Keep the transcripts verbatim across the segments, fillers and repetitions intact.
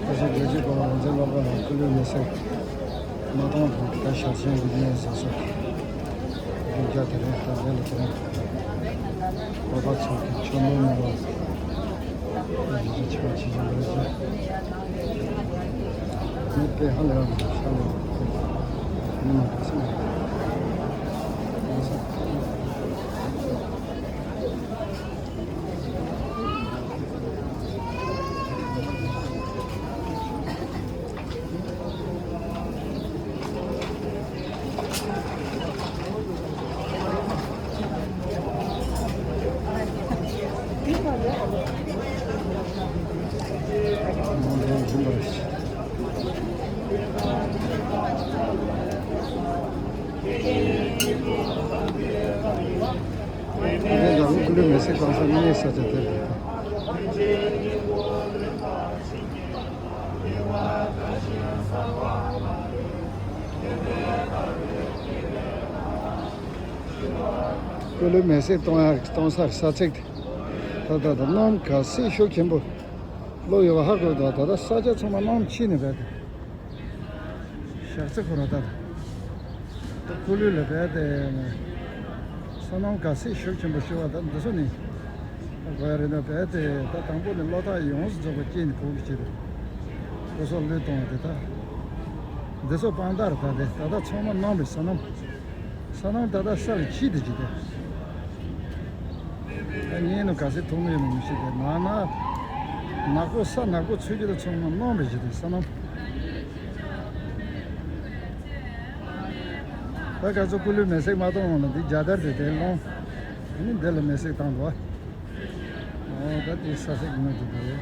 ཁ་སང་རྒྱལ་སྤྱིའི་སྐོར་ལ་འོས་འཛིན་སློབ་གྲྭ་ལ་སྐུ་ལུས་མེ་བསྲེགས་མ་གཏོང་དང་། ད་ཞག་ཆེན་དགུ་བརྙན་བཟོ་ས་རྒྱུན་རྒྱ་དེ་རིང་དང་ལས་ལ་དེ་རིང་གོ་པ་ཚོགས་ཀྱི་ཆོ་མོ་མོ་ལ་ཡིན་གྱི་ཆེ་བ་ཆེ་ཆུང་འདྲ་ཞིག་མི་དཔེ་ཧ་ལས་རང་ཤ་ལ་མི་མ་ག་སེ་མ་ག་སེ། ཀུ་ལུ་མེ་སྲེག་གཏོང་ས་དངོས་གནས་ས་ཆ་དེ་རེད། ཀུ་ལུ་མེ་སྲེག་གཏོང་ཡག་གཏོང་སར་ས་ཚིགས་དེ། ད་ད་ད་གནམ་ག་སྲིད་ཤུགས་ཆེན་པོ་སླེབས་ཡོད་པ་ཧ་གོ་འདུག་ད་ད་ས་ཆ་ཚང་མ་གནམ་ཕྱིས་ནས་བསྡད་དེ། ཞག་ཚི་ཁོ་ར་ད་ད་ཀུ་ལུ་ལ་བསྡད་དེ་ས་གནམ་ག་སྲིད་ཤུགས་ཆེན་པོ་ཤི་བ་ད་འདི་ཚོ་ནི་གོ་ཡ་རེད་ན་བསྡད་དེ། ད་དང་པོ་ནས་བློ་ཐག་ཡོངས་སུ་རྫོགས་པ་སྐྱེས་ནས་བུ་གི་བྱེད་དེ་སོ་སོ་བློས་གཏོང་བ་དེ། ད་འདི་ཚོ་དཔང་རྟགས་རེད། ད་དེ་ད་ད་ཚང་མ་གནམ་རེད། ས་གནམ། ས་གནམ་ད་ལྟ་ས་ལ་ཕྱིས་ཏེ་ཅི་སྟེ། ད་ཉིན་ནུབ་ག་ཚོད་ཐུག་མེད་ལ་མི་ཤེས་ཏེ། ནག་ནག་ནག་པོ། ས་ནག་པོ་ཚུད་ཀྱི་ད་ཚང་མ་གནམ་རེད་ཅི་སྟེ། ས་གནམ། ད་ག་ཚོད་ཀུ་ལུ་མེ་སྲེག་མ་གཏོང་འོང་ན་འདི་རྒྱ་དར་དེ་དེ་ལོང་། ཨ་ནི་འདི་ལ་མེ་སྲེག་བཏང་འདུག་ཨ། ཨོ་ད་དེ་ས་སྲེག་གི་ངོས་དེ་དེ་རེད།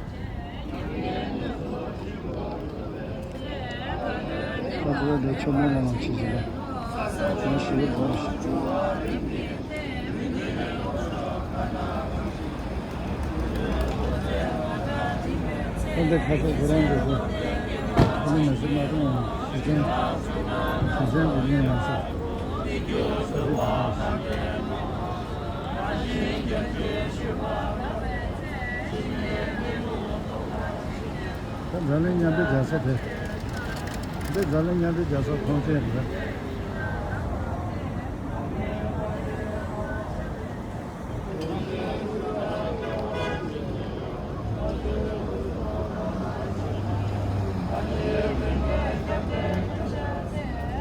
ཁ་ཐུག་ལ་ཆོ་མོ་མ་ལང་ཆི་ཞིག་ལ་ང་ཞི་བའི་སྒོ་རུ་ཞིག་ཁོ་འདི་ཁ་ཐུག་ཁོ་རང་གི་སྒོ་ཁོ་ནི་མི་ཟེར་མ་གཏོང་བ་ཞི་ཅན་ཞི་ཅན་གྱི་མིང་ཡང་ཟེར། ད་འཛམ་གླིང་མཉམ་འབྲེལ་རྒྱལ་ཚོགས་དེ། འདི་འཛམ་གླིང་མཉམ་འབྲེལ་རྒྱལ་ཚོགས་ཁང་ཆེན་རེད།